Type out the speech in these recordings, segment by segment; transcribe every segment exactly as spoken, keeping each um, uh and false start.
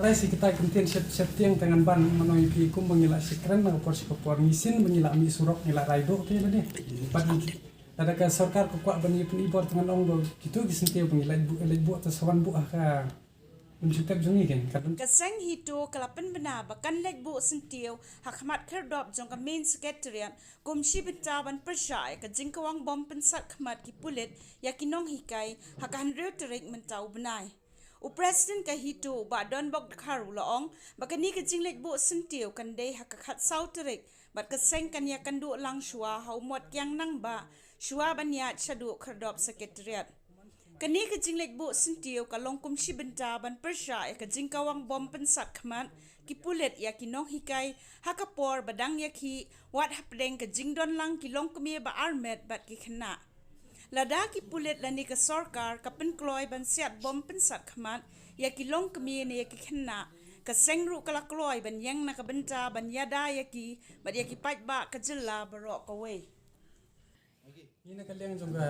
Ai si kita ktien shet shet tiang tangan ban mano ipi kum ba ngi la sikren na ka por sha ka por ngi sin ba ngi la mih surok ngi la rai doh te ba de. Ban lada ka sorkar ka kwah ban ïa pyn ibor tangan ong ba kitu ki syntiew ba ngi la leit buh ta sawan buh ha ka. Mynjukep jong ngi ken ka. Ka seng HITO ka la pynbna ba kan leit buh syntiew ha khmat khyrdop jong ka main secretariat kum shi bynta ban pyrshah ïa ka jingkawang bom pynsat khmat ki pulit ïa ki nonghikai ha ka hynriew tarik mynta u bnai. U president ka HITO u Bah Donbok Dkhar u la ong ba kane ka jingleit buh syntiew kan dei ha ka khatsaw tarik bad ka seng kan ïa kynduh lang shuwa ha u Mot Kiang Nangbah shuwa ban ïaid shaduh khyrdop secretariat. Kane ka jingleit buh syntiew ka long kum shi bynta ban pyrshah ïa ka jingkawang bom pynsat khmat ki pulit ïa ki nonghikai ha ka por ba dang ïa ki wat hapdeng ka jingdon lang ki longkmie ba armet bad ki khynnah. Lada ki pulit lane ka sorkar ka pynkloi ban siat bom pynsat khmat ïa ki longkmie ne ïa ki khynnah ka seng ruh ka la kloi ban ïeng na ka bynta ban ïada ïa ki bad ïa ki paidbah ka jylla baroh kawei. Ngi na ka liang jong ka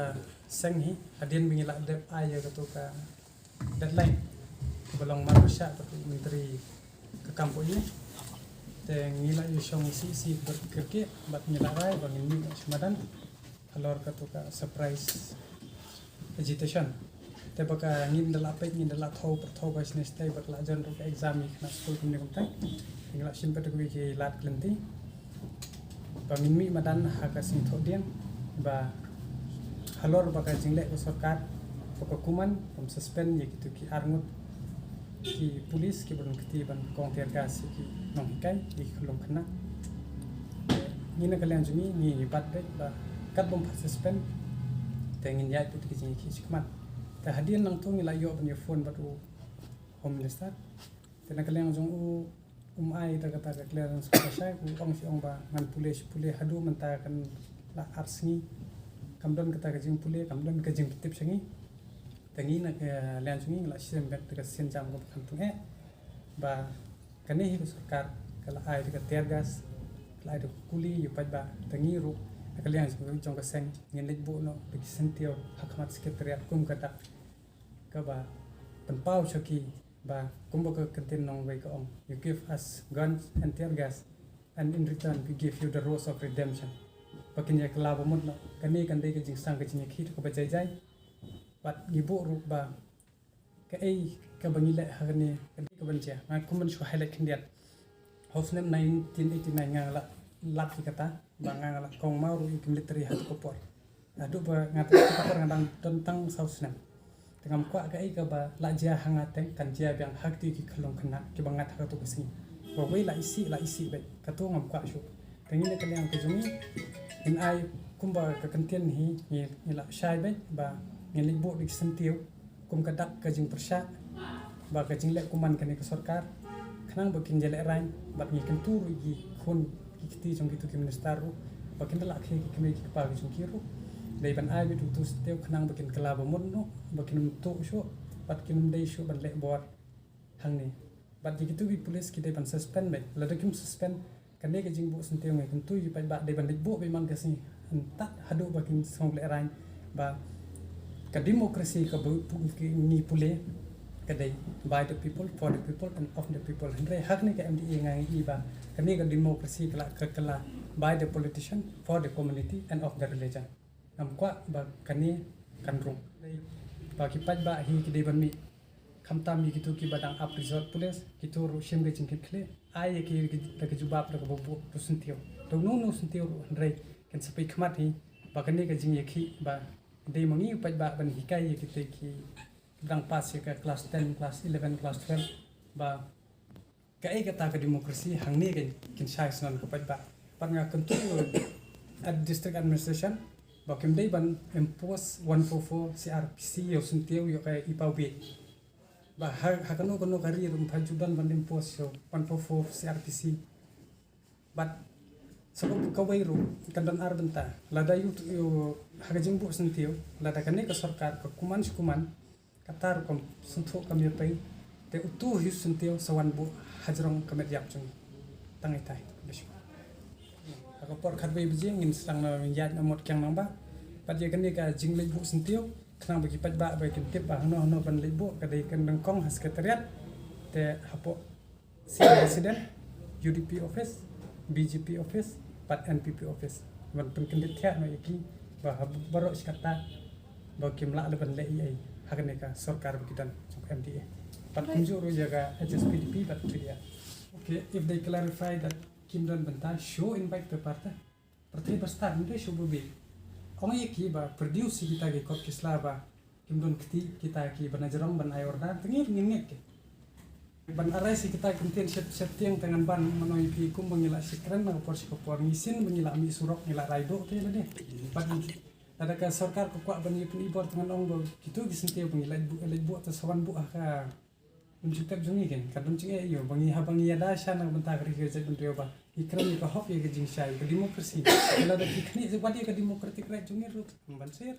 seng hi hadien ba ngi la dep ai ïa katu ka deadline ba long marshah katu myntri ka kam poi te ngi la ïa shong si si ber kyrkieh bad ngi la rai ba ngin mih sha madan halor katu ka surprise agitation. Te ba ka ngin da la peit ngin da la thaw per thaw ba sne stay ba ka la jan ruh ka exam i khynnah skul kumne kumtai. Ngi la shim pat ki lad kyllinti ba ngin mih madan ha ka sing thoh dieng ba halor ba ka jingleh ka sorkar ba ka kuman kam suspend ïa kitu ki arngut ki pulis ki ban kti ban kong tear gas ïa ki nonghikai ïa ki khyllung khynnah. Ngi na ka liang jong ngi ngi bat beit ba kat bom pat suspend te ngin ïaid put ki jingïakhih shikmat. Te hadien nangtu ngi la ïoh ban ïa phone bad u Home Minister. Te na ka liang jong u um ai da kata ka clearance ka shai u ong shi ong ba ngan pule shi pule haduh mynta kan la ar sngi kam don kata ka jingpule kam don ka jingpyntip sha ngi. Te ngi na ka liang jong ngi ngi la shem beit da ka sienjam ka ba kan pung eh ba kane hi ka sorkar ka la ai da ka tear gas ka la ai da ka kuli ïa paidbah. Te ngi ruh na ka liang jong ka seng ngin leit buh noh da ki syntiew ha khmat secretariat kum ka dak kaba pynpaw sha ki ba kumba ka kyntien nongwei ka ong, "You give us guns and tear gas, and in return we give you the rose of redemption." Ba kin ïa kylla ba mut noh, kane kan dei ka jingsang ka jingïakhih kaba jai jai. Bad ngi buh ruh ba kaei kaba ngi leh ha kane ka dei kaban jia. Nga kum ban shu highlight khyndiat. Ha u snem nineteen eighty-nine nga la lap ïa kata ba nga la kong maw ruh ïa ki military ha tu ka por. Haduh ba nga tang ka por nga dang don tang saw snem. Te ngam kwah kaei kaba la jia ha nga teng kan jia biang ha kti ki khyllung khynnah kiba ngat ha katu ka sngi. Ba wei la isih la isih beit katu ngam kwah shuh. Te ngi na ka liang ka jong ngi ngin ai kumba ka kyntien hi ngi la shai beit ba ngin leit buh da ki syntiew kum ka dak ka jingpyrshah ba ka jingleh kuman kane ka sorkar khnang ba kin ïalehrain bad ngi kyntu ruh ïa ki khun ki kti jong kitu ki minister ruh ba kin da lah khie ki kmie ki kpa ki jong ki ruh. Dei ban ai beit utu syntiew khnang ba kin kylla ba mut noh ba kin ym tuh shuh bad kin ym dei shuh ban leh bor hangne. Bad ïa kitu ki pulis ki dei ban suspend beit lada kim suspend kane ka jingbuh syntiew ngi kyntu ïa paidbah dei ban leit buh beit man ka sngi hyntat haduh ba kin sngew lehraiñ ba ka democracy kaba ngi pule ka dei by the people for the people and of the people. Hynrei ha kane ka M D A nga ngi i ba kane ka democracy ka la ka la by the politician for the community and of the religion. Ngam kwah ba kane kan rung. Ba ki paidbah hi ki dei ban mih khamtam ïa kitu kiba dang ap resort pulis kitu ruh shim ka jingkitkhlieh ai ïa ki da ka jubab da kaba buh tu syntiew da uno uno syntiew ruh hynrei kan sa peit khmat hi ba kane ka jingïakhih ba dei ma ngi u paidbah ban hikai ïa kita ki dang pass ïa ka class ten, class eleven, class twelve ba kaei kata ka democracy hangne kan kin shai snon ka paidbah. Pat nga kyntu ïa u district administration ba kim dei ban impose one four four C R P C ïa u syntiew ïa ka i paw beit. Ba ha, ha kano kano ka ri ruh ym pat ju don ban impose ïa u one four four C R P C. Bad sa kawei ruh kan don ar bynta lada ïa u ha ka jingbuh syntiew lada kane ka sorkar ka kuman shi kuman kata ruh kam synthuh kam ïa pei te utu hi u syntiew sa wan buh hajrong ka met ïap jong ngi. Tang ita hi. Ha ka por khatwei baje ngin sdang na ïaid na Mot Kiang Nangbah. Bad ïa kane ka jingleit buh syntiew khnang ba ki paidbah ba kin tip ba hangno hangno ban leit buh ka dei ka nyngkong ha secretariat. Te hapoh senior resident, U D P office, B J P office, bad N P P office. Ban pynkyndit thiah noh ïa ki ba ha baroh shi katta ba kim lah leh ban leh ei ei ha kane ka sorkar ba ki don jong M D A. Bad kumjuh ruh ïa ka H S P D P bad P D R. Okay, if they clarify that kim don bynta, show invite paper te. Pyrthei ba stad, ym dei shuh ba bieit. Ong ïa ki ba produce ïa kita ki kot ki sla ba kim don kti, kita ki ba na jrong ban ai order, te ngi ngin ngeit ki. Ban arai ïa kita ki ktien shet shet tieng te ngan ban mano ïa phi kum ba ngi la shikren na ka por sha ka por, ngi shin ba ngi la mih surok, ngi la rai duh te lade. Bad lada ka sorkar ka kwah ban ïa pynibor te ngan ong ba kito ki syntiew ba ngi leit buh, leit buh te sa wan buh ha ka Ym ju tep jong ngi kein, ka don jingeh ïa u ba ngi, haba ngi ïada sha na ka bynta ka ri ka jaitbynriew ba ngi kren ïa ka hok ïa ka jingshai, ka democracy. Lada ki khmih wat ïa ka democratic right jong ngi ruh, ban sher.